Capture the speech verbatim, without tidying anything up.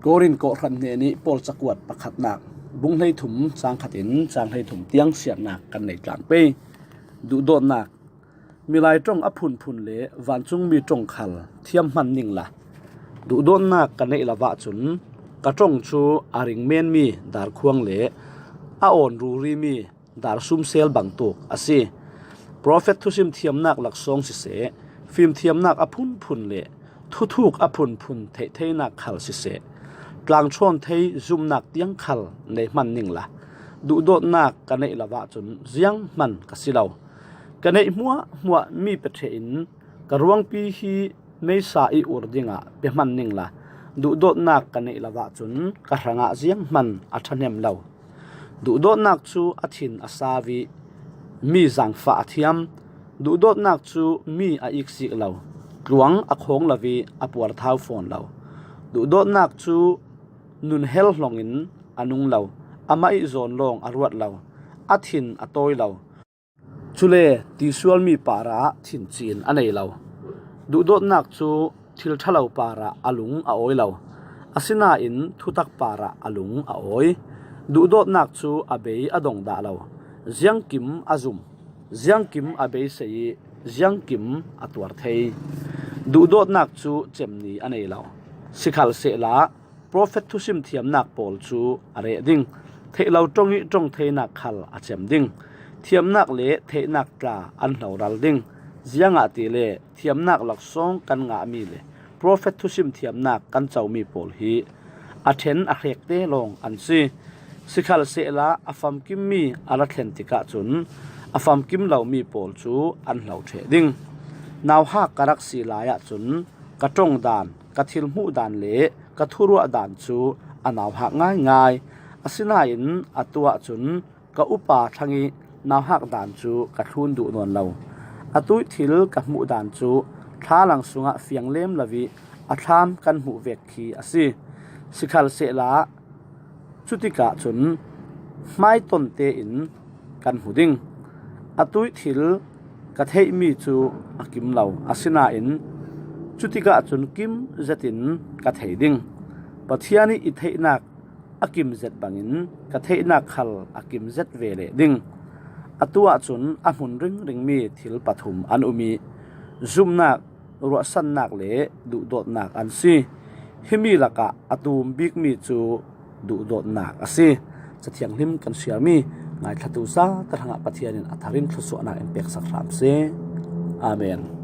Korin kawhhran hnenih Paul cakuat pakhatnak, bung hleithum cang khatin cang hleithum tiang siarnak kan nei tlang pei. Duhdawtnak. Milai ṭong a phunphun le vancungmi ṭong khal thiam hman ningla, duhdawtnak ka neih lo ahcun ka ṭong cu a ringmenmi darkhuang le a awn rurimi darsum sel bangtuk a si. Profet thusim thiamnak laksawng siseh, fimthiamnak a phunphun le thuthuk a phunphun theihtheinak khal siseh, tlangchan thei zumnak tiang khal nei hman ningla, duhdawtnak ka neih lo ahcun zianghman ka si lo. Ka neih hmuahhmuah mi pe ṭheh in ka ruangpi hi meisa i ur dingah pe hman ningla, duhdawtnak ka neih lo ahcun ka hrangah zianghman a ṭhahnem lo. Duhdawtnak cu a thin a sau i mi zaangfah a thiam. Duhdawtnak cu mi a iksik lo, tluang a khawng lo i a puarthau fawn lo. Duhdawtnak cu nun hel hlawngin a nung lo, amah i zawn lawng a ruat lo, a thin a tawi lo. Cule tisualmi parah thincin a nei lo. Duhdawtnak cu thil ṭhalo parah a lung a awi lo, asinain thutak parah a lung a awi. Duhdawtnak cu a bei a dong dah lo, ziangkim a zum, ziangkim a beisei i ziangkim a tuar thei. Duhdawtnak cu cem ni a nei lo. Sikhalsehla, profet thusim thiamnak pawl cu a reh ding. Theih lo ṭong i ṭong theinak khal a cem ding. Thiamnak le theihnak tla an hloral ding. Ziangahtile thiamnak laksawng kan ngahmi le profet thusim thiamnak kan comi pawl hi a ṭhen a hrek te lawng an si. Sikhalsehla a famkimmi a ra thlen tikah cun a famkim lomi pawl cu an hlo ṭheh ding. Nauhak ka rak si lai ahcun ka ṭong dan, ka thil hmuh dan le ka thuruah dan cu a nauhak ngaingai. Asinain atu ahcun ka upa thlang i nauhak dan cu ka thlun duh nawn lo. Atu i thil ka hmuh dan cu thlalang sungah fiang lem lo i a thlam kan hmuh vek khi a si. Sikhalsehla cutikah cun hmaiton tein kan hmu ding. Atu i thil ka theihmi cu a kim lo, asinain cutikah cun kim zetin ka thei ding. Pathian i i theihnak a kim zet bangin ka theihnak khal a kim zet ve leh ding. Atu ahcun a hmun ringringmi thil pathum an um i zumnak, ruahsannak le duhdawtnak an si. Himi lakah a tum bikmi cu duhdawtnak a si. Cathianghlim kan siarmi ngaithlatu zate hrangah Pathian in a thar in thluasuahnak in peksak hram seh. Amen.